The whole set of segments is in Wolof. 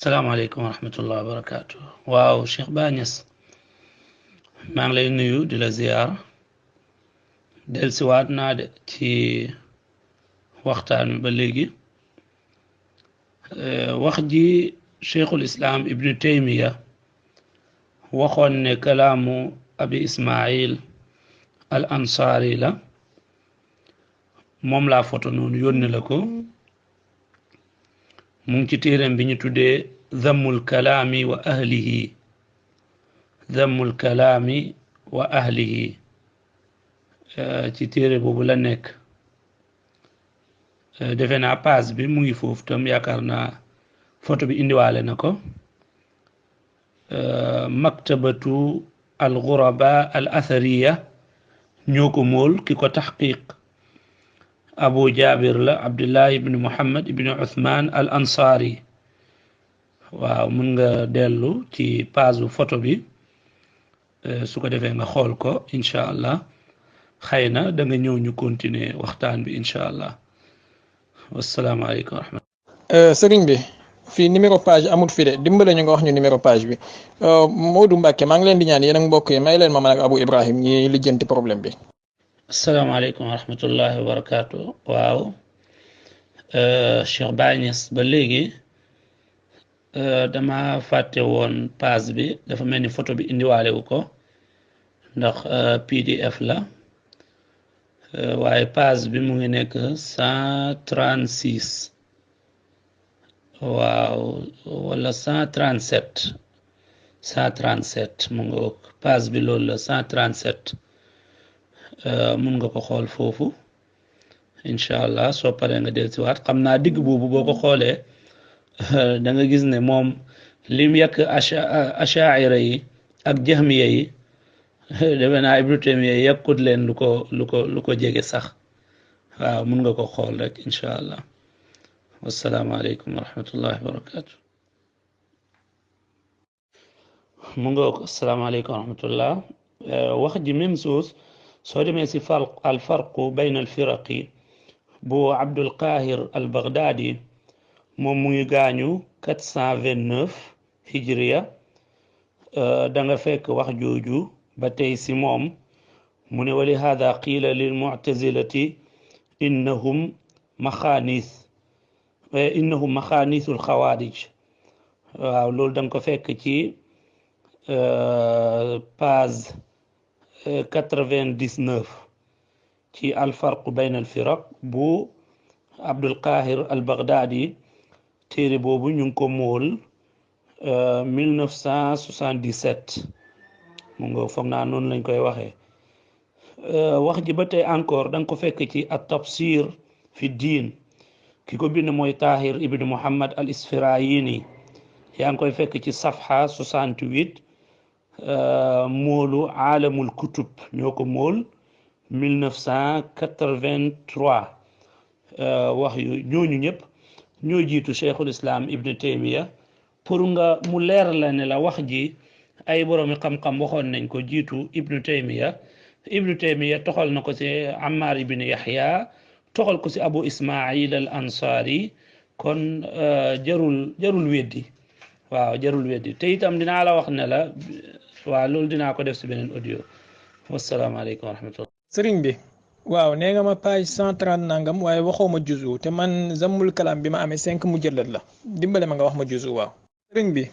السلام عليكم ورحمة الله وبركاته. waaw Cheikh Ba Niass maa ngi lay nuyu di la ziyaar dellusiwaat naa de ci waxtaan ba léegi wax ji cheikhul islam ibnu taymiya waxoon ne kalaamu abi ismail al ansaari la moom laa foto noonu yónni la ko mu ngi ci téeram bi ñu tuddee dhammul kalaami wa ahlihi dhammul kalaami wa ahlihi ci téere boobu la nekk defe naa page bi mu ngi foofu tam yaakaar naa photo bi indiwaale na ko maktabatu al ghuraba al athariya ñoo ko mool ki ko taxqiq abu jabir la abdullah ibn muhammad ibn uthman al ansari waaw mun nga dellu ci page photo bi su ko defee nga xool ko incha allah xëy na da nga ñëw ñu continuer waxtaan bi incha allah wasalaamaaleykum wa rahmatulah. sëriñ bi fii numéro page amul fi de dimbale ñu nga wax ñu numéro page bi Modou Mbacke maa ngi leen di ñaan yéen ak mbokk yi may leen ma man ak Abou Ibrahim ñi lijjanti problème bi. asalaamaaleykum wa rahmatullahi wa barakaatu. waaw Cheikh Ba Niass ba léegi dama fàtte woon page bi dafa mel ni photo bi indiwaale wu ko ndax PDF la waaye page bi mu ngi nekk 136 waaw wala 137 mu nga wokk page bi loolu la 137 mun nga ko xool foofu incha allah soo paree nga dellusiwaat xam naa digg boobu boo ko xoolee da nga gis ne moom lim yàq achaira yi ak jahmiya yi defe naa Ibnu Taymiya yàqut leen lu ko jege sax waaw mun nga ko xool rek incha allah wasalaamaaleykum wa rahmatullahi wa barakatu mu nga ko asalaamaaleykum wa rahmatullah wax ji même chose soo demee si al farqu bayna al firaqi bu Abdul Qahir al Baghdadi moom mu ngi gaañu 429 hijriya da nga fekk wax jooju ba tey si moom mu ne wali hada qiila lil mu'tazilati innahum maxaaniisul xawaarij waaw loolu da nga ko fekk ci page 99 ci alfarqu bayna al firaq bu Abdul Qahir al Baghdadi téere boobu ñu ngi ko mool 1977 mu nga foog naa noonu lañ koy waxee wax ji ba tey encore da nga ko fekk ci at tafsir fi diin ki ko bind mooy Tahir ibn Muhammad al Isfirayini yaa ngi koy fekk ci safha 68 moolu aalamul kutub ñoo ko mool 1983 wax yu ñooñu ñëpp ñoo jiitu cheikhul islam ibn Taymiya pour nga mu leer la ne la wax ji ay boroomi xam-xam waxoon nañ ko jiitu ibnu Taymiya toxal na ko ci Ammar ibn Yahya toxal ko ci Abu Ismail al Ansari kon jarul weddi waaw jarul weddi te itam dinaa la wax ne la waaw loolu dinaa ko def ci beneen audio wasalaamaaleykum wa rahmatullah. sëriñ bi waaw nee nga ma page 130 nangam waaye waxoo ma juzu te man zammul kalaam bi ma amee 5 mujallad la dimbale ma nga wax ma juzu waaw. sëriñ bi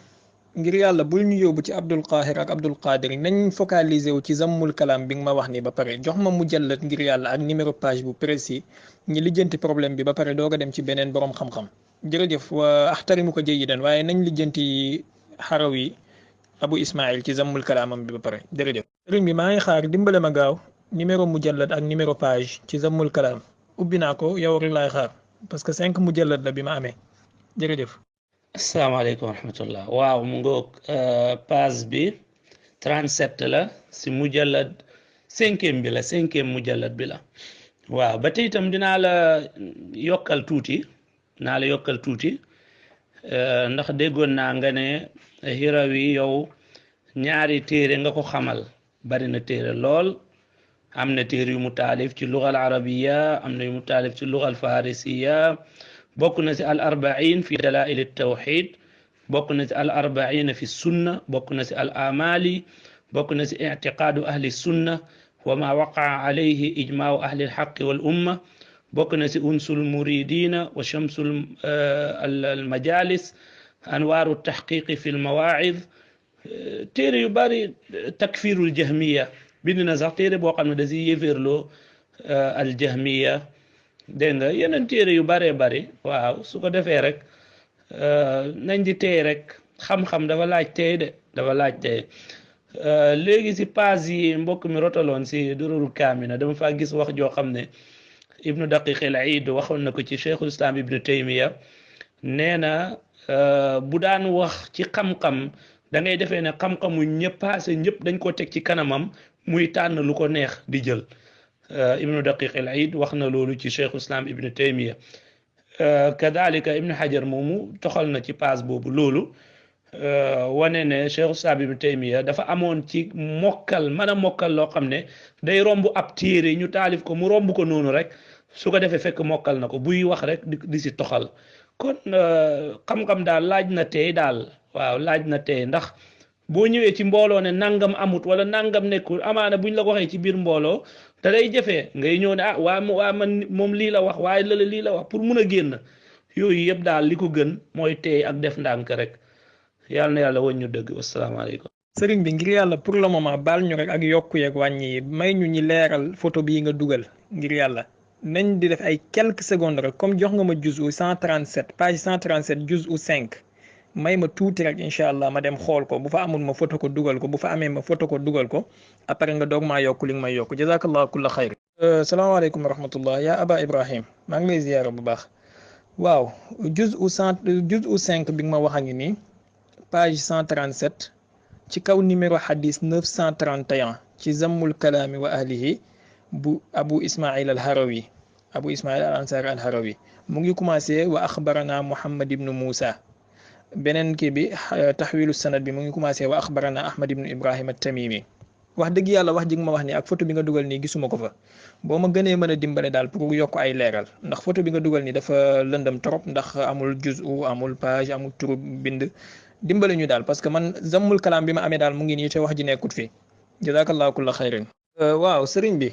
ngir yàlla bul ñu yóbbu ci Abdul Qahir ak Abdul Qadir nañ focaliser wu ci zammul kalaam bi nga ma wax ni ba pare jox ma mujallad ngir yàlla ak numéro page bu précis ñi lijjanti problème bi ba pare doog a dem ci beneen borom xam-xam jërëjëf wa axtarimu ko jayyidan waaye nañ lijjanti Harawi Abu Ismail ci zammul kalaamam bi ba pare jërëjëf. sëriñ bi maa ngi xaar dimbale ma gaaw numéro mujallad ak numéro page ci zammul kalaam ubbi naa ko yow rek laay xaar parce que 5 mujallad la bi ma amee jërëjëf. asalaamaaleykum wa rahmatullah waaw mu ngoog page bi 37 la si mujallad 5e bi la 5e mujallad bi la waaw ba tey itam dinaa la yokkal tuuti ndax déggoon naa nga ne Hirawi yow ñaari téere nga ko xamal bari na téere lool am na téere yu mu taalif ci lugal arabiya am na yu mu taalif ci lugal farisiya bokk na si al arbain fi dalail tawxid بوكنا الأربعين في السنة بوكنا الآمالي بوكنا اعتقاد أهل السنة وما وقع عليه إجماع أهل الحق والأمة بوكنا أنس المريدين وشمس المجالس أنوار التحقيق في المواعظ téere yu bari takfirul jahmiya bind na sax téere boo xam ne da si yéeféerloo al jahmiya dégg nga yeneen téere yu baree bari waaw su ko defee rek nañ di tey rek xam-xam dafa laaj tey de dafa laaj tey léegi si page yi mbokk mi rotaloon si durarul kaamina dama faa gis wax joo xam ne ibnu daqiq al iid waxoon na ko ci cheikhul islam ibnu taymiya nee na bu daan wax ci xam-xam da ngay defee ne xam-xamu ñëpp passé ñëpp dañ ko teg ci kanamam muy tànn lu ko neex di jël ibnu daqiq al iid wax na loolu ci cheikhul islam ibnu taymiya kadalika ibnu hajar moomu toxal na ci page boobu loolu wane ne cheikhul islam ibnu taymiya dafa amoon ci mokkal mën a mokkal loo xam ne day romb ab téere ñu taalif ko mu romb ko noonu rek su ko defee fekk mokkal na ko buy wax rek di si toxal kon xam-xam daal laaj na tey daal waaw laaj na tey ndax boo ñëwee ci mbooloo ne nangam amut wala nangam nekkul amaana buñ la ko waxee ci biir mbooloo da day jafee ngay ñëw ne ah waa man moom lii la wax waaye lala lii la wax pour mun a génn yooyu yëpp daal li ko gën mooy tey ak def ndànk rek yàlla na yàlla woon ñu dëgg wasalaamaaleykum. sëriñ bi ngir yàlla pour le moment baal ñu rek ak yokku yeeg wàññi yi may ñu ñi leeral photo bii nga dugal ngir yàlla nañ di def ay quelques secondes rek comme jox nga ma juzu 137 page 137 juzu 5 may ma tuuti rek incha allah ma dem xool ko bu fa amul ma photo ko dugal ko bu fa amee ma photo ko dugal ko après nga doog maa yokk li nga may yokk jazakallahu kulla xayr. salaamaaleykum wa rahmatullah yaa aba ibrahim maa ngi lay ziyaara bu baax. waaw juzu 5 bi nga ma wax a ngi nii page 137 ci kaw numéro hadis 931 ci zammul kalaami wa ahlihi bu abu ismail al harawi abu ismail al ansari al harawi mu ngi commencé wa axbarana muhammad ibnu moussa beneen kii bi taxwilu sanad bi mu ngi commencé wa axbarana ahmad ibnu ibrahim at tamimi wax dëgg yàlla wax ji nga ma wax ni ak photo bi nga dugal nii gisuma ko fa boo ma gënee mën a dimbale daal pour yokk ay leeral ndax photo bi nga dugal nii dafa lëndëm trop ndax amul juzu amul page amul turu bind dimbale ñu daal parce que man zammul kalaam bi ma amee daal mu ngi nii te wax ji nekkut fi jazakallahu kulla xayrin. waaw sëriñ bi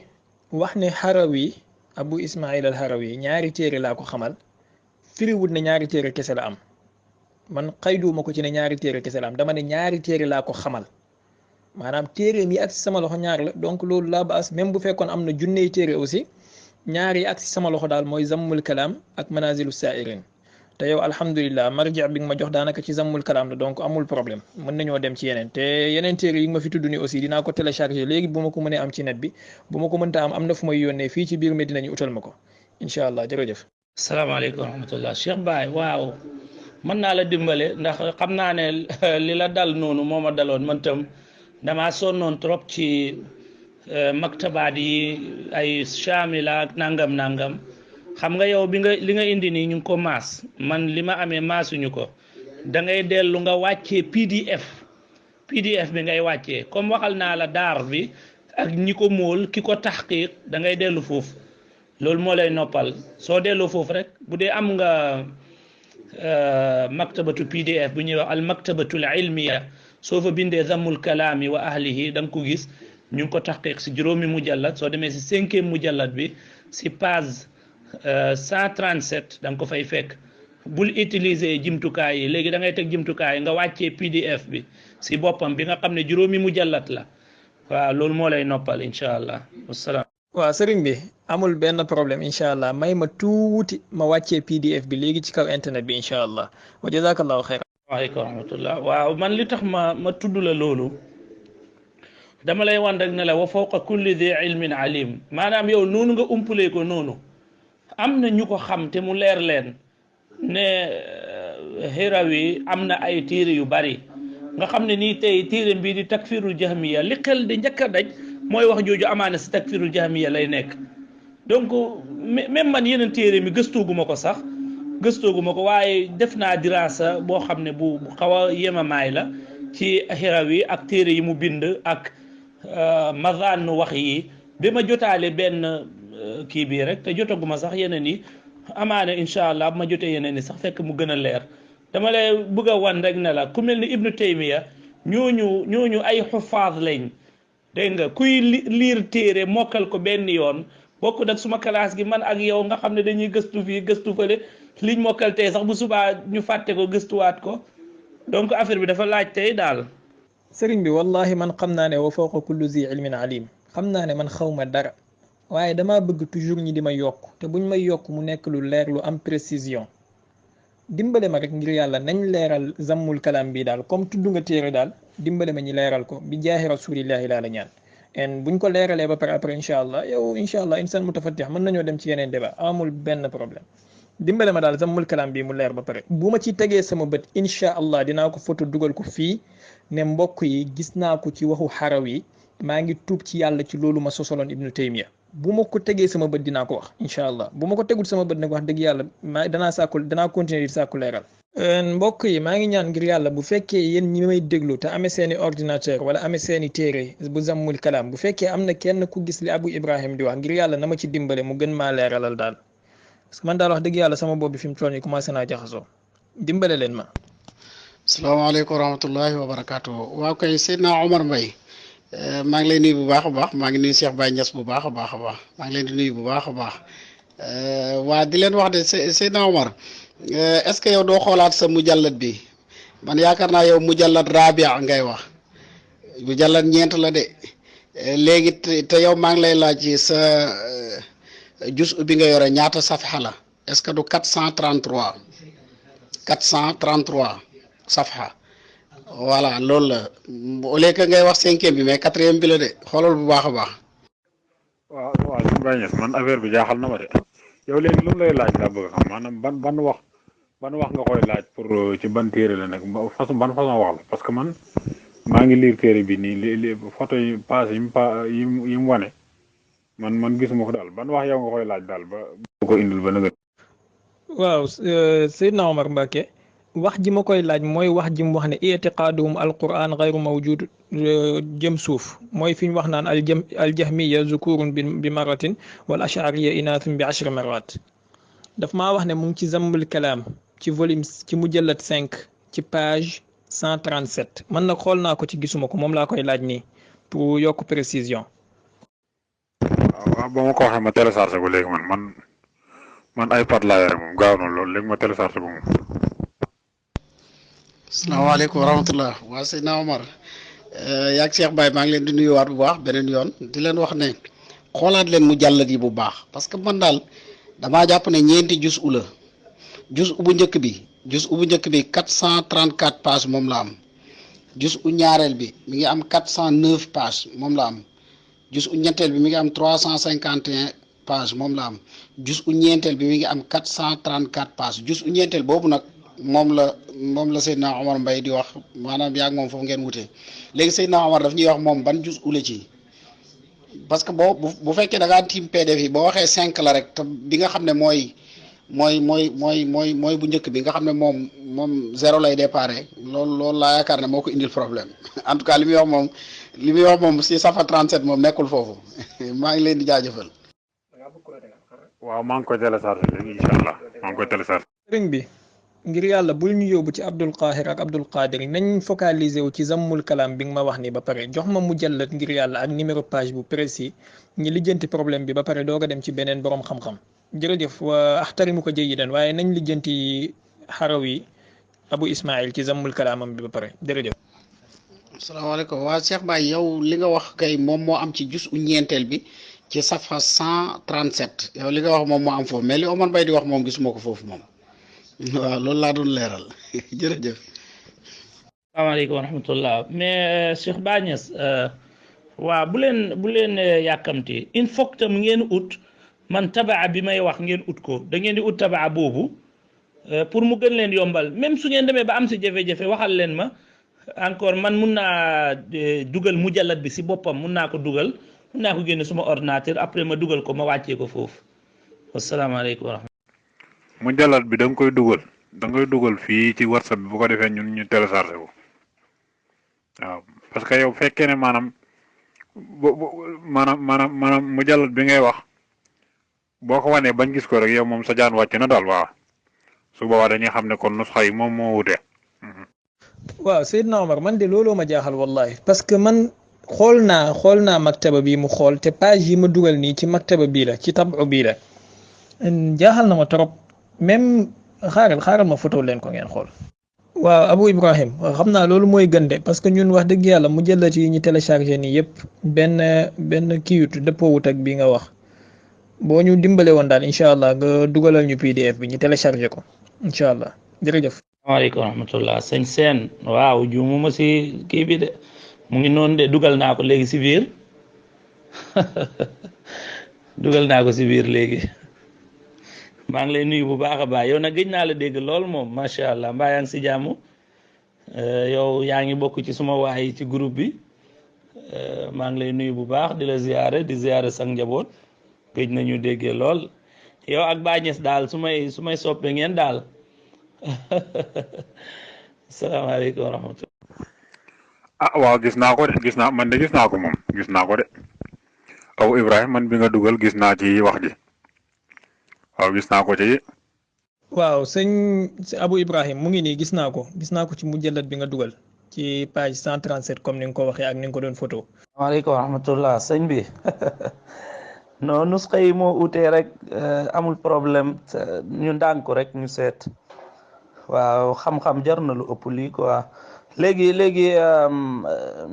wax ne harawi abu ismail al harawi ñaari téere laa ko xamal firiwut ne ñaari téere kese la am man xayduuma ko ci ne ñaari téere kese la am dama ne ñaari téere laa ko xamal maanaam téere mi ak si sama loxo ñaar la donc loolu laa baas même bu fekkoon am na junney téere aussi ñaar yi ak si sama loxo daal mooy zammul kalaam ak manazilu sairin te yow alhamdulilah marji bi nga ma jox daanaka ci zammul kalaam la donc amul problème mën nañoo dem ci yeneen te yeneen téere yi nga ma fi tudd ni aussi dinaa ko télécharger léegi bu ma ko mënee am ci net bi bu ma ko mënta am na fu may yónnee fii ci biir Medina ñu utal ma ko incha allah jërëjëf. salaamaaleykum wa rahmatullah Cheikh Baye waaw mën naa la dimbale ndax xam naa ne li la dal noonu moo ma daloon man tam damaa sonnoon trop ci maktabaat yi ay chamila ak nangam xam nga yow bi nga li nga indi nii ñu ngi ko maas man li ma amee maasuñu ko da ngay dellu nga wàccee PDF bi ngay wàccee comme waxal naa la daar bi ak ñi ko móol ki ko taxqiq da ngay dellu foofu loolu moo lay noppal soo delloo foofu rek bu dee am nga maktabatu PDF bu ñuy wax al maktabatul ilmiya soo fa bindee zammul kalaami wa ahlihi da nga ko gis ñu ngi ko taxqiq si juróomi mujallad soo demee si 5e mujallad bi si page 137 da nga ko fay fekk bul utiliser jimtukaay yi léegi da ngay teg jimtukaay yi nga wàccee PDF bi si boppam bi nga xam ne juróomi mujallad la waaw loolu moo lay noppal incha allah wasalaam. waaw sëriñ bi amul benn problème incha allah may ma tuuti ma wàccee PDF bi léegi ci kaw internet bi incha allah wa jazakallahu xayran. waaleykum rahmatullah waaw man li tax ma tudd la loolu dama lay wan rek ne la wa fawqa kulli di ilmin alim maanaam yow noonu nga umpulee ko noonu am na ñu ko xam te mu leer leen ne Hirawi am na ay téere yu bari nga xam ne nii tey téere bii di takfirul jahmiya li xel di njëkk a daj mooy wax jooju amaana si takfirul jahmiya lay nekk donc même man yeneen téere mi gëstooguma ko sax gëstooguma ko waaye def naa dirasa boo xam ne bu xaw a yemamaay la ci Hirawi ak téere yi mu bind ak mazannu wax yi bi ma jotaale benn kii bii rek te jotaguma sax yeneen yi amaana incha allah bu ma jotee yeneen yi sax fekk mu gën a leer dama lay bëgg a wan rek ne la ku mel ni Ibnu Taymiya ñooñu ay xufaas lañ dégg nga kuy liir téere mokkal ko benn yoon bokk nag suma classe gi man ak yow nga xam ne dañuy gëstu fii gëstu fële liñ mokkal tey sax bu subaa ñu fàtte ko gëstuwaat ko donc affaire bi dafa laaj tey daal. sëriñ bi wallahi man xam naa ne wa fawqa kulli zi ilmin alim xam naa ne man xaw ma dara waaye damaa bëgg toujours ñi di ma yokk te buñ may yokk mu nekk lu leer lu am précision dimbale ma rek ngir yàlla nañ leeral zammul kalam bi daal comme tudd nga téere daal dimbale ma ñi leeral ko bi jaahi rasulillahi laa la ñaan en buñ ko leeralee ba pare après incha allah yow incha allah insan mutafattih mën nañoo dem ci yeneen débat amul benn problème dimbale ma daal zammul kalam bi mu leer ba pare bu ma ci tegee sama bët incha allah dinaa ko photo dugal ko fii ne mbokk yi gis naa ko ci waxu Harawi maa ngi tuub ci yàlla ci loolu ma sosoloon Ibnu Taymiya bu ma ko tegee sama bët dinaa ko wax incha allah bu ma ko tegul sama bët nag wax dëgg yàlla danaa continuer di sàkku leeral mbokk yi maa ngi ñaan ngir yàlla bu fekkee yéen ñi may déglu te amee seeni ordinateur wala amee seeni téere bu zammul kalaam bu fekkee am na kenn ku gis li Abu Ibrahim di wax ngir yàlla na ma ci dimbale mu gën maa leeralal daal parce que man daal wax dëgg yàlla sama bopp bi fi mu toll nii commencé naa jaxasoo dimbale leen ma. salaamaaleykum wa rahmatullahi wa barakaatu. waaw kay Seydina Omar Mbaye maa ngi lay nuyu bu baax a baax maa ngi nuyu Cheikh Baye Niass bu baax a baax a baax maa ngi leen di nuyu bu baax a baax waa di leen wax de Seydina Omar est-ce que yow doo xoolaat sa mujallat bi man yaakaar naa yow mujallat rabia ngay wax mujallat ñeent la de léegi te yow maa ngi lay laaj sa jus bi nga yore ñaata safha la est-ce que du 433 safha voilà loolu la au lieu que ngay wax 5e bi mais 4e bi la de xoolal bu baax a baax. waaw waaw suñu Baye Niass man affaire bi jaaxal na ma de yow léegi lu mu lay laaj laa bëgg a xam maanaam ban wax nga koy laaj pour ci ban téere la nag ban façon wax la parce que man maa ngi lire téere bi nii li photo yi passé yi mu wane man gisuma ko daal ban wax yow nga koy laaj daal ba ko indil ba nëgët. waaw Seydina Omar Mbacke wax ji ma koy laaj mooy wax ji mu wax ne itiqaaduhum alquran gayru mawjud jëm suuf mooy fi ñu wax naan aljahmiya zukurun bi maratin wal ashariya inaathun bi 10 marat daf maa wax ne mu ngi ci zammul kalaam ci volume ci mujallat 5 ci page 137 man nag xool naa ko ci gisuma ko moom laa koy laaj nii pour yokk précision. waaw ba ma ko waxee ma téléchargé ko léegi man iPad laa yore moom gaaw na loolu léegi ma téléchargé ko moom. asalaamaaleykum wa rahmatullah waa Seydina Omar yaag Cheikh Baye maa ngi leen di nuyuwaat bu baax beneen yoon di leen wax ne xoolaat leen mujallat yi bu baax parce que man daal damaa jàpp ne ñeenti jus u la jus u bu njëkk bi 434 pages moom la am jus u ñaareel bi mi ngi am 409 pages moom la am jus u ñetteel bi mi ngi am 351 pages moom la am jus u ñeenteel bi mi ngi am 434 pages jus u ñeenteel boobu nag moom la Seydina Omar Mbaye di wax maanaam yaa ngi moom foofu ngeen wutee léegi Seydina Omar daf ñuy wax moom ban jus ula ci parce que bu fekkee da ngaa tiim PDF yi boo waxee 5 la rek te bi nga xam ne mooy bu njëkk bi nga xam ne moom 0 lay déparé loolu laa yaakaar ne moo ko indil problème en tout cas li muy wax moom si safa 37 moom nekkul foofu maa ngi leen di jaajëfal. waaw maa ngi koy téléchargé léegi incha allah maa ngi koy téléchargé. sëriñ bi ngir yàlla bul ñu yóbbu ci Abdul Qahir ak Abdul Qadir nañ focaliser wu ci zammul kalaam bi nga ma wax ni ba pare jox ma mujallat ngir yàlla ak numéro page bu précis ñi lijjanti problème bi ba pare doog a dem ci beneen borom xam-xam jërëjëf wa axtarimu ko jayyidan waaye nañ lijjanti Harawi Abu Ismail ci zammul kalaamam bi ba pare jërëjëf. asalaamaaleykum waa Cheikh Baye yow li nga wax kay moom moo am ci jus u ñeenteel bi ci safa 137 yow li nga wax moom moo am foofu mais li Omar Mbaye di wax moom gisuma ko foofu moom. waaw loolu laa doon leeral jërëjëf. salaamaaleykum wa rahmatullah mais Cheikh Baye Niass waaw bu leen yàkkamti il faut que tam ngeen ut man tabaa bi may wax ngeen ut ko da ngeen di ut tabaa boobu pour mu gën leen yombal même su ngeen demee ba am si jafe-jafe waxal leen ma encore man mun naa dugal mujallat bi si boppam mun naa ko dugal mun naa ko génne suma ordinateur après ma dugal ko ma wàccee ko foofu wasalaamaaleykum wa rahmatullah. mujallat bi da nga koy dugal fii ci WhatsApp bi bu ko defee ñun ñu téléchargé ko waaw parce que yow fekkee ne maanaam maanaam mujallat bi ngay wax boo ko wanee bañ gis ko rek yow moom sa jaan wàcc na daal waaw su boobaa dañuy xam ne kon nusxa yi moom moo wute. waaw Seydina Omar man de looloo ma jaaxal wallahi parce que man xool naa maktaba bi mu xool te page yi ma dugal nii ci maktaba bii la ci tabu bii la jaaxal na ma trop même xaaral ma photo leen ko ngeen xool. waaw Abu Ibrahim xam naa loolu mooy gën de parce que ñun wax dëgg yàlla mu jëlat yi ñu téléchargé nii yëpp benn kiiwut dëppoowut ak bi nga wax boo ñu dimbale woon daal incha allah nga dugalal ñu PDF bi ñu téléchargé ko incha allah jërëjëf. waaleykum rahmatullah sëñ seen waaw juumuma si kii bi de mu ngi noonu de dugal naa ko léegi si biir dugal naa ko si biir léegi maa ngi lay nuyu bu baax a baax yow nag gëj naa la dégg lool moom macha allah mbaa yaa ngi si jàmm yow yaa ngi bokk ci suma waay ci groupe bi maa ngi lay nuyu bu baax di la ziyaare di ziyaare sang njaboot gëj nañu déggee lool yow ak Baay Ñas daal su may soppe ngeen daal salaamaaleykum wa rahmatulah. waaw gis naa ko de gis naa ko moom gis naa ko de aw Ibrahima man bi nga dugal gis naa ci wax ji waaw gis naa ko ci. waaw sëñ Abu Ibrahim mu ngi nii gis naa ko ci mujjallat bi nga dugal ci page 137 comme ni nga ko waxee ak ni nga ko doon photo. waaleykum wa rahmatulah sëñ bi non nusxa yi moo utee rek amul problème ñu ndànk ko rek ñu seet. waaw xam-xam jar na lu ëpp lii quoi léegi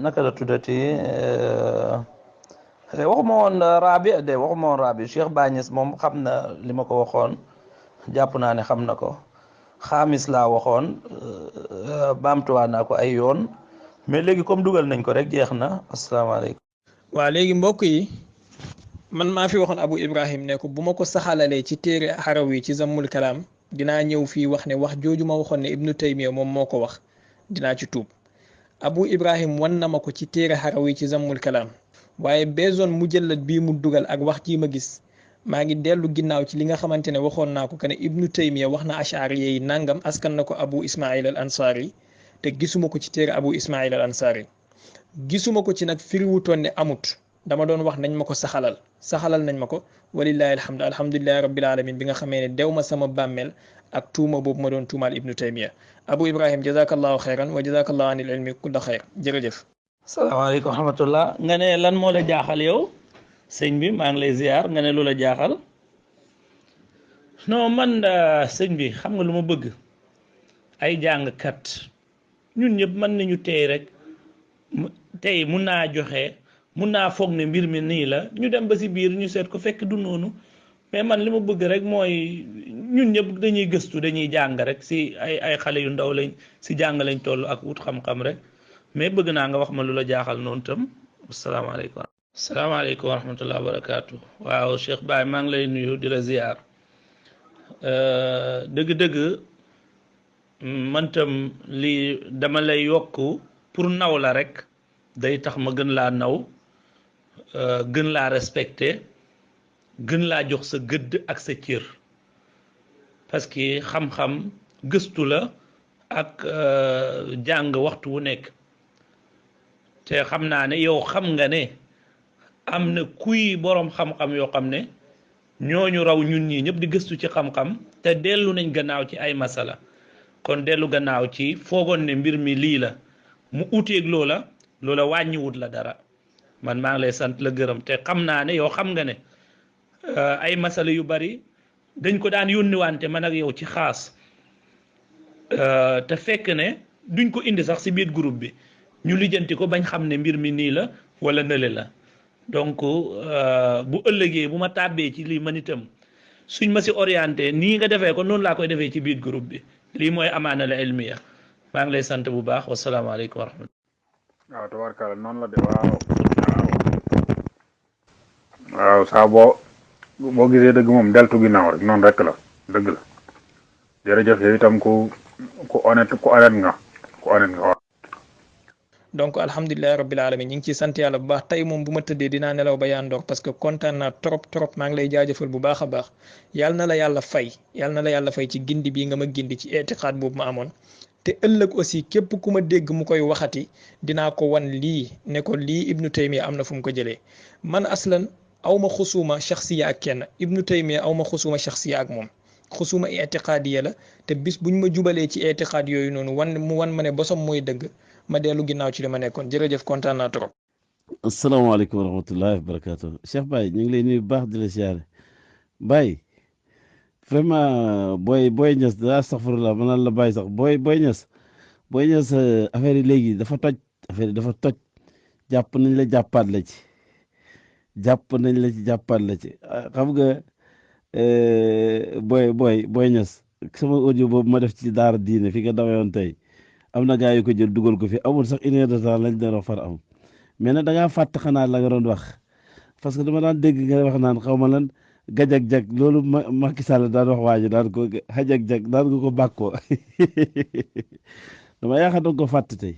naka la tuddati waxuma woon Rabi Cheikh Baye Niass moom xam na li ma ko waxoon jàpp naa ne xam na ko xaamis laa waxoon baamtuwaa naa ko ay yoon mais léegi comme dugal nañ ko rek jeex na asalaamaaleykum. waaw léegi mbokk yi man maa fi waxoon Abu Ibrahim ne ko bu ma ko saxalalee ci téere Harawi ci Zammul Kalaam dinaa ñëw fii wax ne wax jooju ma waxoon ne Ibnu Taymiya moom moo ko wax dinaa ci tuub Abu Ibrahim wan na ma ko ci téere Harawi ci Zammul Kalaam waaye besoin mujallat bii mu dugal ak wax ji ma gis maa ngi dellu ginnaaw ci li nga xamante ne waxoon naa ko que ne Ibnu Taymiya wax na ashari yi nangam askan na ko Abu Ismail al Ansari te gisuma ko ci téere Abu Ismail al Ansari gisuma ko ci nag firiwutoon ne amut dama doon wax nañ ma ko saxalal nañ ma ko walillahi alhamdu alhamdulillahi rabbil alamin bi nga xamee ne dew ma sama bàmmeel ak tuuma boobu ma doon tuumaal Ibnu Taymiya Abu Ibrahim jazakallahu xayran wa jazakallahu anil ilmi kulla xayr jërëjëf. salaamaaleykum wa rahmatullah nga ne lan moo la jaaxal yow sëñ bi maa ngi lay ziar nga ne lu la jaaxal non man sëñ bi xam nga lu ma bëgg ay jàngkat ñun ñëpp mën nañu tey rek tey mun naa foog ne mbir mi nii la ñu dem ba si biir ñu seet ko fekk du noonu mais man li ma bëgg rek mooy ñun ñëpp dañuy gëstu dañuy jàng rek si ay xale yu ndaw lañ si jàng lañ toll ak wut xam-xam rek mais bëgg naa nga wax ma lu la jaaxal noonu tam asalaamaaleykum. asalaamaaleykum wa rahmatulah wa barakaatu. waaw Cheikh Baye maa ngi lay nuyu di la ziar dëgg-dëgg man tam lii dama lay yokk pour naw la rek day tax ma gën laa naw. gën laa respecté gën laa jox sa gëdd ak sa cër parce que xam-xam gëstu la ak jàng waxtu wu nekk te xam naa ne yow xam nga ne am na kuy boroom xam-xam yoo xam ne ñooñu raw ñun ñii ñëpp di gëstu ci xam-xam te dellu nañ gannaaw ci ay masala kon dellu gannaaw ci foogoon ne mbir mi lii la mu uteeg loola wàññiwut la dara man maa ngi lay sant la gërëm te xam naa ne yow xam nga ne ay masala yu bari dañ ko daan yónniwante man ak yow ci xaas te fekk ne duñ ko indi sax si biir groupe bi ñu lijjanti ko bañ xam ne mbir mi nii la wala nële la donc bu ëllëgee bu ma tàbbee ci lii man itam suñ ma si orienté nii nga defee ko noonu laa koy defee ci biir groupe bi lii mooy amaana la ilmiya maa ngi lay sant bu baax wasalaamaaleykum wa rahmatulah. waaw tabarkalla noonu la de waaw saa boo gisee dëgg moom deltu ginnaaw rek noonu rek la dëgg la jërëjëf yow itam ku honnête nga waaw. donc alhamdulilahi rabbil alamin ñu ngi ciy sant yàlla bu baax tey moom bu ma tëddee dinaa nelaw ba yandoor parce que kontaan naa trop maa ngi lay jaajëfal bu baax a baax yàlla na la yàlla fay ci gindi bii nga ma gindi ci itiqaad boobu ma amoon te ëllëg aussi képp ku ma dégg mu koy waxati dinaa ko wan lii ne ko lii Ibnu Taymiya am na fu mu ko jëlee man aslan aw ma xusuuma shaxsiya ak kenn Ibnu Taymiya aw ma xusuuma shaxsiya ak moom xusuma itiqaadiya la te bis buñ ma jubalee ci itiqaad yooyu noonu wan ma ne bosom mooy dëgg ma dellu ginnaaw ci li ma nekkoon jërëjëf kontaan naa trop. asalaamaaleykum wa rahmatullahi wa barakaatu Cheikh Baye ñu ngi lay nuyu bu baax di la siyaare Baye vraiment booy ñes daa astaghfirullah ma naan la Baye sax booy ñes affaire yi léegi dafa toj affaire yi dafa toj jàpp nañ la jàppaat la ci jàppaat la ci xam nga booy ñes sama audio boobu ma def ci daara diine fi nga dawayoon tey am na gaa yu ko jël dugal ko fi amul sax 1 heure de temps lañ doon wax far am mais nag da ngaa fàtt xanaa la nga doon wax parce que dama daan dégg nga wax naan xaw ma lan gajak-jak loolu Macky Sall daan wax waaji daan ko xajak-jak daan nga ko bàkkoo dama yaakaar doon ko fàtt tey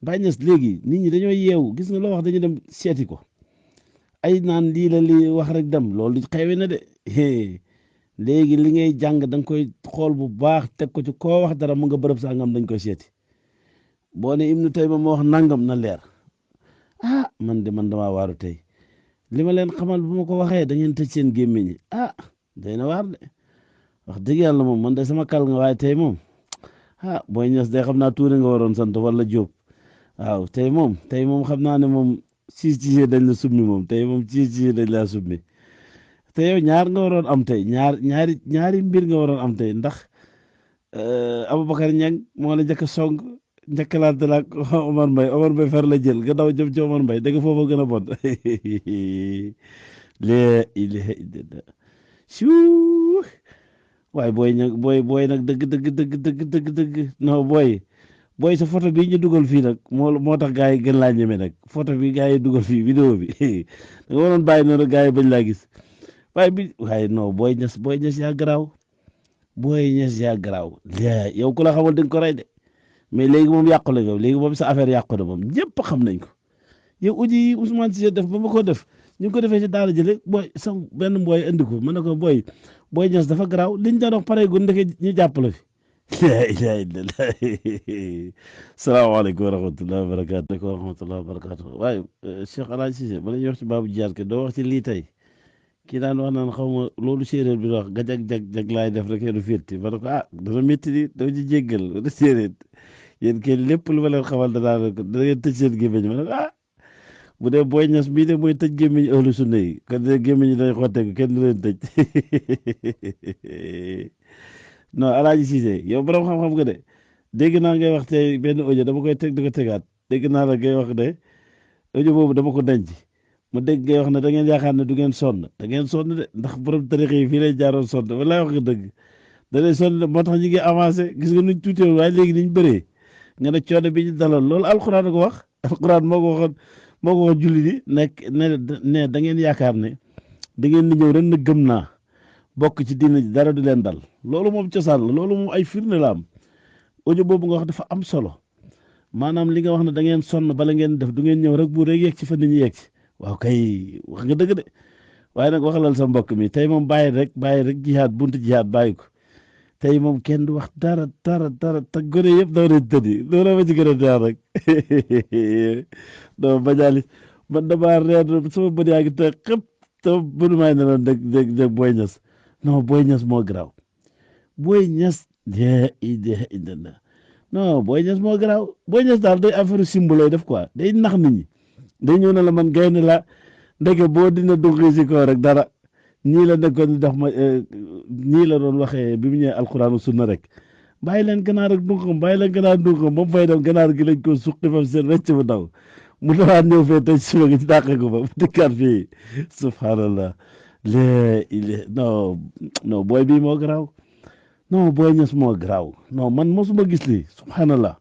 Baye Niass léegi nit ñi dañoo yeewu gis nga loo wax dañu dem seeti ko ay naan lii la lii wax rek dem loolu xewi na de léegi li ngay jàng da nga koy xool bu baax teg ko ci koo wax dara mu nga bërëb sangam dañ koy seeti boo ne Ibnu Taymiya moo wax nangam na leer man damaa waaru tey li ma leen xamal bu ma ko waxee da ngeen tëj seen gémmiñ ñi day na waar de wax dëgg yàlla moom man de sama kal nga waaye tey moom Boy Niass day xam naa Touré nga waroon sant wala Diop waaw tey moom xam naa ne moom ci dañ la summi moom tey moom ci dañ laa summi te yow ñaar nga waroon am tey ñaari mbir nga waroon am tey ndax Aboubacar Niang moo la njëkk a song njëkkalante la ak Omar Mbaye fer la jël nga daw jëm ci Omar Mbaye dëgg foofu gën a bon laa ilaaha illallaah siw waaye booy nag dëgg non booy sa photo bii ñu dugal fii nag moo tax gars yi gën laa ñeme nag photo bi gars yi dugal fii vidéo bi da nga waroon bàyyi noonu gars yi bañ laa gis waaye non Boy Niass yaa garaaw yow ku la xamul di nga ko rey de mais léegi moom yàqu la yow léegi moom sa affaire yàqu na moom ñëpp xam nañ ko yow uji yi Ousmane Cissé def ba ma ko def ñu ngi ko defee ci daara jële sa benn mbooy indi ko mën na ko Boy Niass dafa garaaw liñ doon wax pare gu ndeke ñu jàppale fi laa ilaaha illallaah salaamaaleykum wa rahmatullahi wa barakaatu waaye Cheikh Alaaji Cissé bala ñuy wax ci baabu jiyaat ke doo wax ci lii tey kii daan wax naan xaw ma loolu séeréer bi wax gajag laay def rek du fétti ma ne ko dana métti di dama ci jéggal wala séeréer yéen kenn lépp lu ma leen xamal da ngeen tëj seen gémmiñ ma ne ko bu dee Boy Niass bii de mooy tëj gémmiñ ahlu sunna yi kon de gémmiñ dañ xotteeku kenn du leen tëj non Alaaji Cissé yow borom xam-xam nga de dégg naa ngay wax tey benn audio dama koy teg di ko tegaat dégg naa la ngay wax de audio boobu dama ko denc ma dégg ngay wax ne da ngeen yaakaar ne du ngeen sonn da ngeen sonn de ndax borom tariix yi fii lay jaaroon sonn walaay wax nga dëgg da lay sonn moo tax ñu ngi avancé gis nga nuñ tuuti waaye léegi niñ bëree nga ne coono bi ñu daloon loolu alxuraan ko wax alxuraan moo ko wax julli di ne da ngeen yaakaar ne da ngeen di ñëw ren na gëm naa bokk ci diina ji dara du leen dal loolu moom cosaan la loolu moom ay firnde la am audio boobu nga wax dafa am solo maanaam li nga wax ne da ngeen sonn bala ngeen def du ngeen ñëw rek bu rek yegg ci fa nit ñi yegg ci waaw kay wax nga dëgg de waaye nag waxalal sa mbokk mi tey moom bàyyi rek jihaad buntu jihaad bàyyi ko tey moom kenn du wax dara te gone yëpp daw nañ tëddi loolu ma ci gën a daar rek non bañaali man damaa reer sama bët yaa ngi teg xëpp te bënumaay ne la dég Boy Niass non Boy Niass moo garaaw Boy Niass laa ilaaha illallaah non Boy Niass moo garaaw Boy Niass daal day affaire symbole lay def quoi day nax nit ñi day ñëw na la man gaynde la ndeke boo dina dugg si ko rek dara ñii la nekkoon di dox ma ñii la doon waxee bi mu ñëwee alxuraanu sunna rek bàyyi leen ganaar ak dunqam ba mu fay dem ganaar gi lañ ko suqi fam seen wecc bu daw mu dawaat ñëw fee tey suba gi ci dàqe ko ba mu dikkaat fii subhanallah non booy bii moo garaaw non Boy Niass moo garaaw non man mosuma gis lii subhanallah